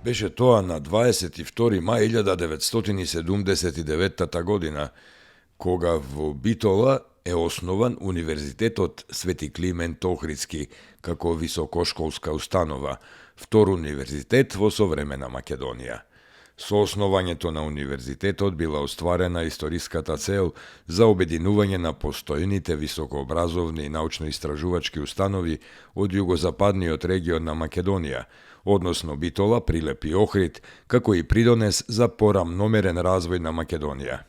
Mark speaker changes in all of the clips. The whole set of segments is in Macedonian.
Speaker 1: Беше тоа на 22. мај 1979 година, кога во Битола е основан Универзитетот Свети Климент Охридски како високошколска установа, втор универзитет во современа Македонија. Со основањето на универзитетот била остварена историската цел за обединување на постојните високообразовни и научно-истражувачки установи од југозападниот регион на Македонија, односно Битола, Прилеп и Охрид, како и придонес за порамномерен развој на Македонија.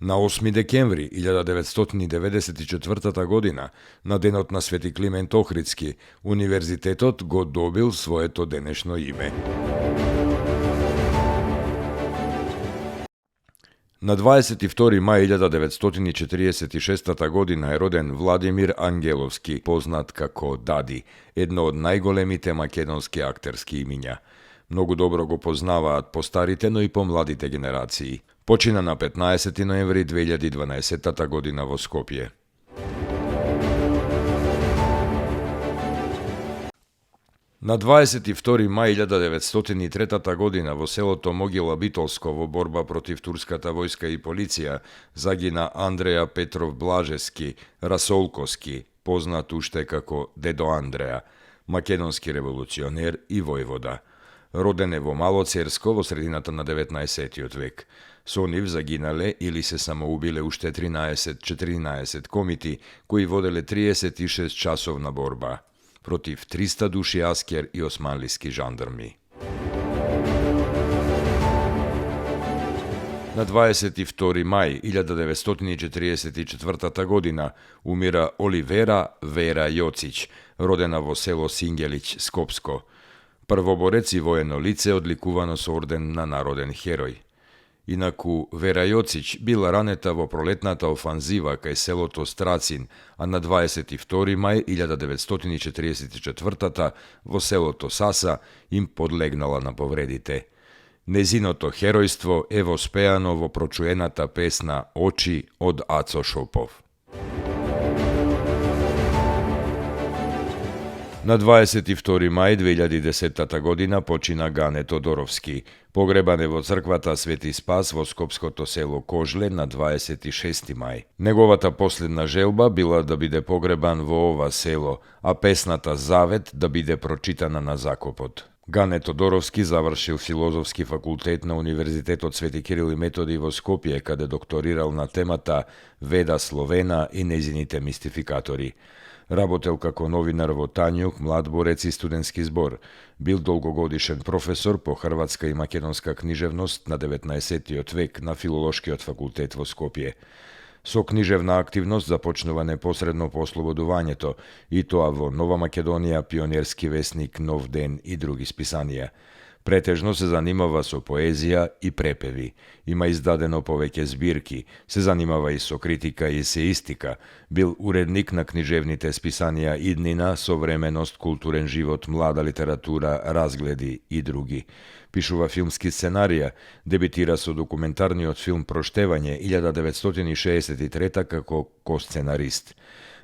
Speaker 1: На 8 декември 1994 година, на денот на Свети Климент Охридски, универзитетот го добил своето денешно име. На 22. мај 1946 година е роден Владимир Ангеловски, познат како Дади, едно од најголемите македонски актерски имиња. Многу добро го познаваат постарите, но и помладите генерации. Почина на 15 ноември 2012 година во Скопје. На 22. мај 1903 година во селото Могила Битолско во борба против турската војска и полиција загина Андреја Петров Блажески, Расолковски, познат уште како Дедо Андреја, македонски револуционер и војвода. Роден е во Мало Церско во средината на 19 век. Со нив загинале или се самоубиле уште 13-14 комити кои воделе 36 часовна борба против 300 души аскер и османлиски жандарми. На 22. мај 1944 година умира Оливера Вера Јоцич, родена во село Сингелиќ, Скопско. Првоборец и воено лице, одликувано со орден на народен херој. Инаку, Вера Јоцич била ранета во пролетната офанзива кај селото Страцин, а на 22. мај 1944 во селото Саса им подлегнала на повредите. Незиното херојство е воспеано во прочуената песна Очи од Ацо Шопов. На 22. мај 2010 година почина Гане Тодоровски. Погребан е во црквата Свети Спас во скопското село Кожле на 26. мај. Неговата последна желба била да биде погребан во ова село, а песната Завет да биде прочитана на закопот. Гане Тодоровски завршил филозофски факултет на Универзитетот Свети Кирил и Методи во Скопје, каде докторирал на темата Веда Словена и нејзините мистификатори. Работел како новинар во Тањук, Младборец и студентски збор. Бил долгогодишен професор по хрватска и македонска книжевност на 19 век на Филолошкиот факултет во Скопје. Со книжевна активност започнува непосредно по ослободувањето, и тоа во Нова Македонија, Пионерски весник, Нов ден и други списанија. Претежно се занимава со поезија и препеви. Има издадено повеќе збирки, се занимава и со критика и есеистика. Бил уредник на книжевните списанија Иднина, Современост, Културен живот, Млада литература, Разгледи и други. Пишува филмски сценарија, дебитира со документарниот филм Проштевање 1963 како косценарист.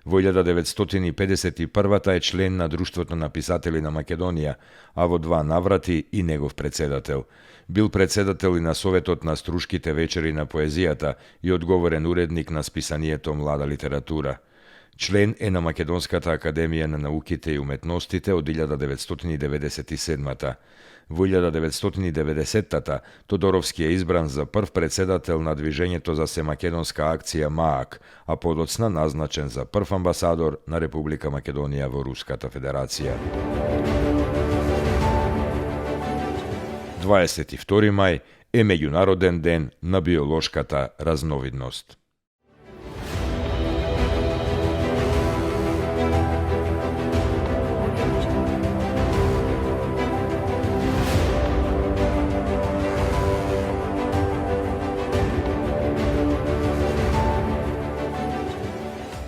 Speaker 1: Во 1951 е член на Друштвото на писатели на Македонија, а во 2 наврати и негов председател. Бил председател и на Советот на струшките вечери на поезијата и одговорен уредник на списанието Млада литература. Член е на Македонската академија на науките и уметностите од 1997. Во 1990 Тодоровски е избран за прв председател на Движењето за семакедонска акција МААК, а подоцна назначен за прв амбасадор на Република Македонија во Руската Федерација. 22. мај е меѓународен ден на биолошката разновидност.